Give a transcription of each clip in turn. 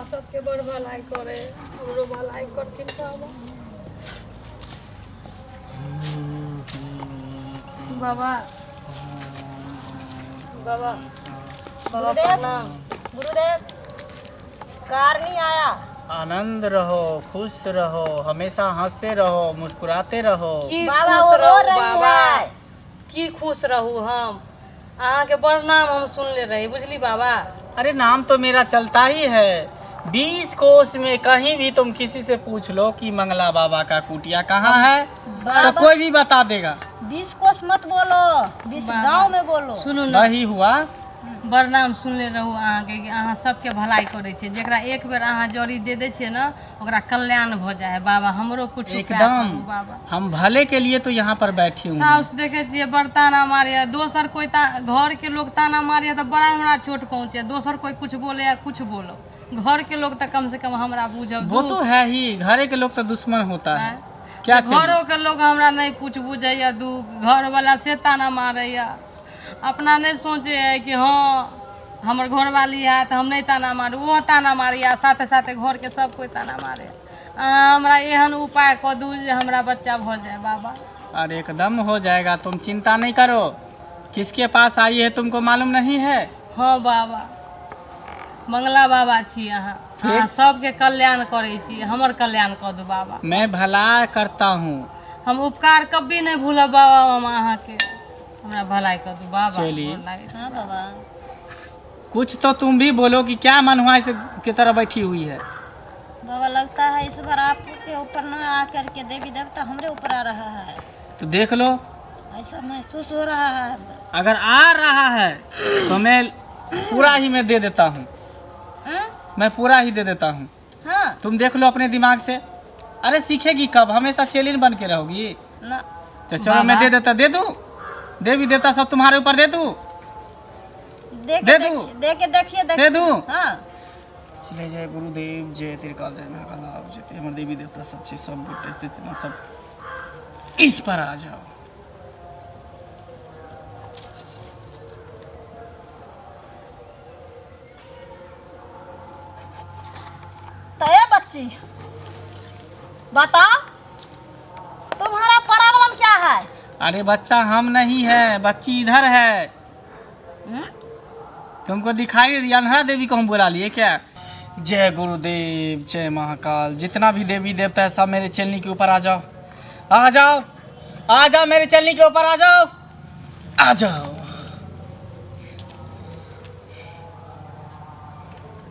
सबके बड़ भलाई करे, हमरो भलाई करथिन बाबा। बाबा, बाबा, बाबा, प्रणाम। गुरुदेव, कार नहीं आया। आनंद रहो, खुश रहो, हमेशा हंसते रहो, मुस्कुराते रहो। की बाबा, खुश वो रो रहू रही बाबा, है। की खुश रहू हम? अहाँके बड़ नाम हम सुनले रही, बुझली बाबा। अरे, नाम तो मेरा चलता ही है। 20 कोस में कहीं भी तुम किसी से पूछ लो कि मंगला बाबा का कुटिया कहाँ है, तो कोई भी बता देगा। 20 कोस मत बोलो, 20 गांव में बोलो। सुनू ने। वही हुआ। बड़ नाम सुनले रहू अहाँके कि अहाँ सबके भलाई करै छियै। जेकरा एक बेर अहाँ जड़ी दे दै छियै ने, ओकरा कल्याण भऽ जाइ है। बाबा, हमरो कुछ उपाय एकदम। करू बाबा। हम भले के लिए तो यहाँ पर बैठी हूँ। साउस देखे छियै बड़ ताना मारे। दोसर कोई घर के लोग ताना मारे तऽ बड़ा हमरा चोट पहुँचे। दोसर कोई कुछ बोले या कुछ बोलो, घर के लोग तऽ कम से कम हमरा बुझब। वो तो है ही, घरे के लोग तो दुश्मन होता है। क्या चाहिए? घरो के लोग हमरा नहि कुछ बुझैया। दू घर वाला से ताना मारैया। अपना नहि सोचे है कि हाँ, हमर घरवाली है तऽ हम नहि ताना मारू। ओहो ताना मारैया, साथे साथे घरके सब कोइ ताना मारे। अहाँ हमरा एहन उपाय कऽ दू जे हमरा बच्चा भऽ जाय बाबा। अरे, एकदम हो जाएगा, तुम चिंता नहीं करो। किसके पास आई है, तुमको मालूम नहीं है? हँ बाबा, मंगला बाबा छी अहाँ। अहाँ सबके कल्याण करै छी, हमर कल्याण कऽ दू बाबा। मैं भला करता हूँ। हम उपकार कभी नहि भूलब बाबा। हम अहाँके, हमरा भलाई कऽ दू बाबा। चलिए। गोर लागै छी। हाँ बाबा। कुछ तो तुम भी बोलो कि क्या मन हुआ ऐसे की तरह बैठी हुई है? बाबा, लगता है इस बार आपके ऊपर न आकर के देवी देवता हमरे ऊपर आ रहा है। तो देख लो। ऐसा महसूस हो रहा है। अगर आ रहा है तो मैं पूरा ही मैं दे देता हूँ। हम्म? मैं पूरा ही दे देता हूँ। तुम देख लो अपने दिमाग से। अरे, सीखेगी कब? हमेशा चेलिन बन के रहोगी? ना। तो चलो, मैं दे देता, दे दूँ? देवी देवता सब तुम्हारे ऊपर दे दूँ? दे के दे दूँ? दे के देखिए, दे देखिए। दूँ? हाँ। चले, जय गुरुदेव, जय त्रिकाल, जय महाकाल, जय हमर देवी देवता सब छै। सब गोटे से इतना सब इस पर आ जाओ। तो ए बच्ची, बताओ तुम्हारा प्रॉब्लम क्या है? अरे बच्चा, हम नहीं है, बच्ची इधर है। तुमको दिखाई नहीं दिया? अनहरा देवी को हम बुला लिए क्या? जय गुरुदेव, जय महाकाल। जितना भी देवी देवता है, सब मेरे चलनी के ऊपर आ जाओ, आ जाओ, आ जाओ, मेरे चलनी के ऊपर आ जाओ, आ जाओ।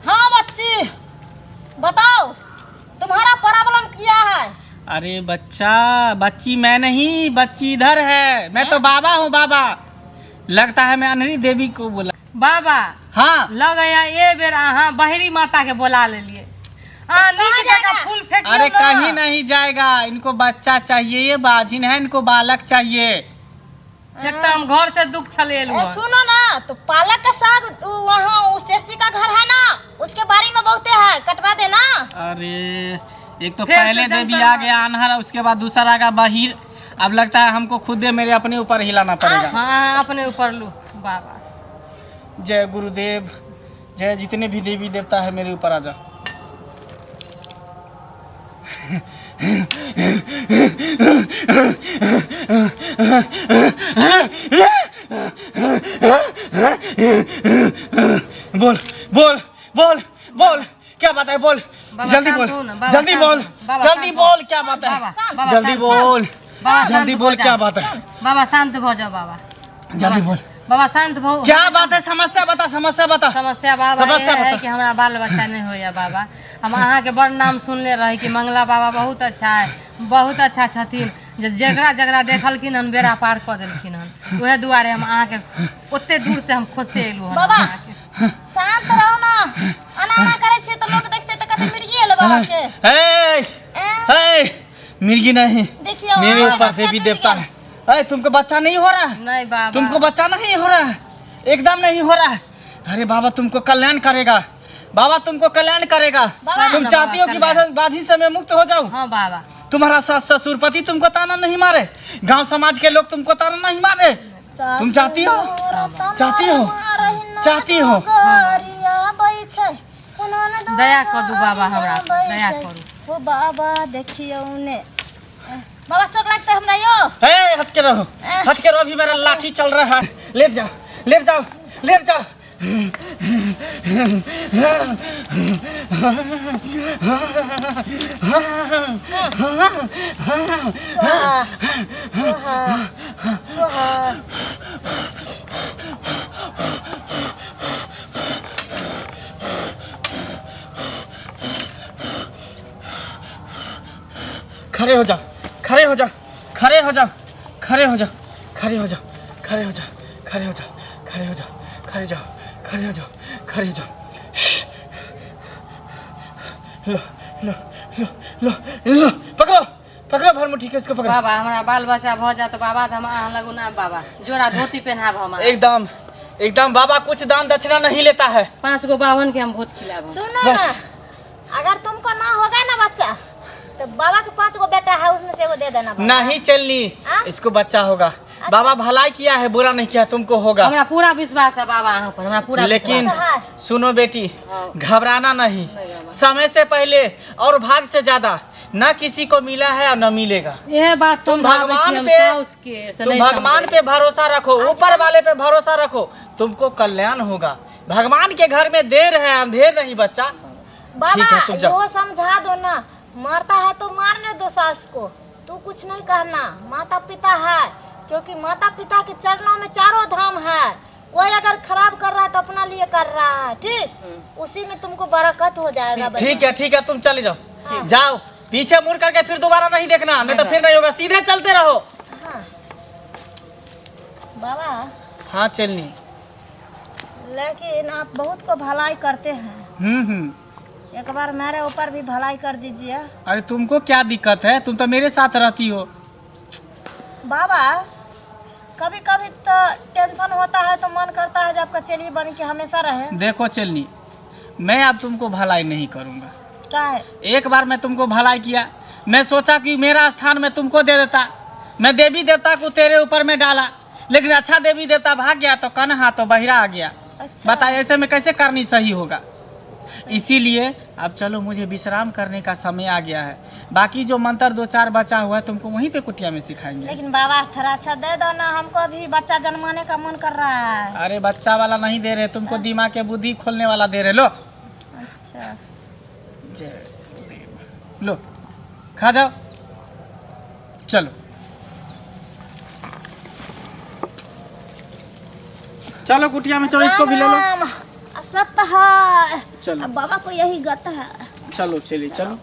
हाँ बच्ची, बताओ तुम्हारा प्रॉब्लम क्या है? अरे बच्चा, बच्ची मैं नहीं, बच्ची इधर है। मैं तो बाबा हूँ बाबा। लगता है मैं अनहरी देवी को बोला। बाबा। हाँ। लगैया ए बेर अहाँ बहरी माता के बोला लेलिए। अहाँ नीक जकाँ फूल फेंकियौ अरे, ने। कहीं नहीं जाएगा। इनको बच्चा चाहिए, ये बाजिन है, इनको बालक चाहिए। एक तऽ हम घर से दुख छले एलहुँ ए, हन। सुनो ना, तो पालक का साग वहाँ उस सेठ जी का घर है ना, उसके बाड़ी में बहुते है, कटवा देना। अरे, एक तो फिर से पहले जंतर देवी आ गया अनहर, उसके बाद दूसरा आ गया बहिर। अब लगता है हमको खुद मेरे अपने ऊपर हिलाना पड़ेगा। हाँ, अहाँ अपने ऊपर लू बाबा। जय गुरुदेव, जय जितने भी देवी देवता है, मेरे ऊपर आ जा। बोल, बोल, बोल, बोल, क्या बात है? बोल। बाबा, जल्दी शांत बोल। हो ना, बाबा, जल्दी शांत बोल। हो, बाबा, जल्दी शांत बोल, क्या बात है? बाबा, बाबा, जल्दी शांत बोल। बाबा, शांत जल्दी हो बोल, जाओ। क्या बात है? बाबा, शांत भऽ जाओ बाबा। जल्दी बोल। बाबा, शांत भऽ। क्या बात है? समस्या बता, समस्या बता। समस्या बाबा समस्या ये है बता। कि हमरा बाल बच्चा नहीं होइया बाबा। हम अहाँके बड़ नाम सुनले रही कि मंगला बाबा बहुत अच्छा है, बहुत अच्छा छथिन, जे जकरा जकरा देखलखिन हन, बेड़ा पार कऽ देलखिन हन। उएह दुआरे हम अहाँके ओते दूर से हम खोजते एलहुँ हन। बाबा। अहाँके। शांत रहो ना। एना एना करै छियै तऽ लोक देखतै तऽ कहतै मिर्गी एलै बाबा के। ए, ए, ए, मिर्गी नहीं। देखियो, मेरे हाँ, ऊपर बच्चा देवी टूट देवता गेल। है। ए, तुमको बच्चा नहीं हो रहा है? नहीं बाबा। तुमको बच्चा नहीं हो रहा है? एकदम नहीं हो रहा है? अरे बाबा तुमको कल्याण करेगा, बाबा तुमको कल्याण करेगा। बाबा। तुम चाहती हो कि बाधी से मैं मुक्त हो जाऊं? हाँ बाबा। तुम्हारा सास ससुर पति तुमको ताना नहीं मारे, गांव समाज के लोग तुमको ताना नहीं मारे, तुम चाहती हो? चाहती हो? चाहती हो? गरियाबै छै। दया कऽ दू बाबा हमरा पर, दया करू। ओ बाबा देखियौ ने, बाबा चोट लगतै हमरा यो। ए, हट के रहो, हट के रहो, अभी मेरा लाठी चल रहा है। लेट जाओ, लेट जाओ, लेट जाओ। सोहा सोहा सोहा। खड़े हो जाओ, खड़े हो जाओ, खड़े हो जाओ, खड़े हो जाओ, खड़े हो जाओ, खड़े हो जाओ, खड़े हो जाओ, खड़े हो जाओ, खड़े जाओ, खड़े हो जाओ, खड़े हो जाओ। लो लो लो लो लो, पकड़ो पकड़ो, भर मुट्ठी के इसको पकड़ो। बाबा हमरा बाल बच्चा भऽ जायत बाबा, तऽ हम अहाँ लगू ना बाबा, जोड़ा धोती पेन्हाब हमरा। एकदम एकदम बाबा कुछ दान दक्षिणा नहीं लेता है। 5 गो बाभन के हम भोज खिलाब। सुनो ना, बस। अगर तुमको ना होगा ना बच्चा तो बाबा के 5 गो बेटा है, उसमें से एगो दे देना बाबा। नहीं चलनी, हाँ? इसको बच्चा होगा। बाबा भलाई किया है, बुरा नहीं किया, तुमको होगा। हमरा पूरा विश्वास है बाबा अहाँ पर, हमरा पूरा लेकिन विश्वास है। सुनो बेटी, हाँ। घबराना नहीं, नहीं बाबा। समय से पहले और भाग से ज्यादा ना किसी को मिला है और न मिलेगा। है। इहे बात तुम समझाबै छी भगवान हम पे साउस के, से तुम नहीं भगवान समझै। पे भरोसा रखो, ऊपर वाले पे भरोसा रखो, तुमको कल्याण होगा। भगवान के घर में देर है अंधेर नहीं बच्चा। बाबा ठीक है, तुम जाओ। वो समझा दो ना, मारता है तो मारने दो सास को, तू कुछ नहीं कहना, माता पिता है, क्योंकि माता पिता के चरणों में चारों धाम है। कोई अगर खराब कर रहा है तो अपना लिए कर रहा है, ठीक, उसी में तुमको बरकत हो जाएगा बच्चा। ठीक है ठीक है, तुम चले जाओ, जाओ पीछे मुड़ करके फिर दोबारा नहीं देखना, नहीं तो फिर नहीं होगा, सीधे चलते रहो। हाँ। बाबा। हाँ चलनी। लेकिन आप बहुत को भलाई करते हैं। एक बार मेरे ऊपर भी भलाई कर दीजिए। अरे तुमको क्या दिक्कत है, तुम तो मेरे साथ रहती हो। बाबा कभी कभी तो टेंशन होता है तो मन करता है जब आपका चेली बन के हमेशा रहे। देखो चलनी, मैं अब तुमको भलाई नहीं करूँगा। क्या है? एक बार मैं तुमको भलाई किया, मैं सोचा कि मेरा स्थान मैं तुमको दे देता, मैं देवी देवता को तेरे ऊपर में डाला, लेकिन अच्छा देवी देवता भाग गया तो कन्हा तो बहिरा आ गया। अच्छा। बताइए ऐसे में कैसे करनी सही होगा। इसीलिए अब चलो मुझे विश्राम करने का समय आ गया है, बाकी जो मंत्र 2-4 बचा हुआ है तुमको वहीं पे कुटिया में सिखाएंगे। लेकिन बाबा थोड़ा अच्छा दे दो ना, हमको भी बच्चा जन्माने का मन कर रहा है। अरे बच्चा वाला नहीं दे रहे तुमको, दिमाग के बुद्धि खोलने वाला दे रहे। लो अच्छा जय गुरुदेव। लो खा जाओ, चलो चलो कुटिया में चलो, इसको भी ले लो। राम, अब सत्य है। चलो। अब बाबा को यही गत है। चलो चलिए चलो।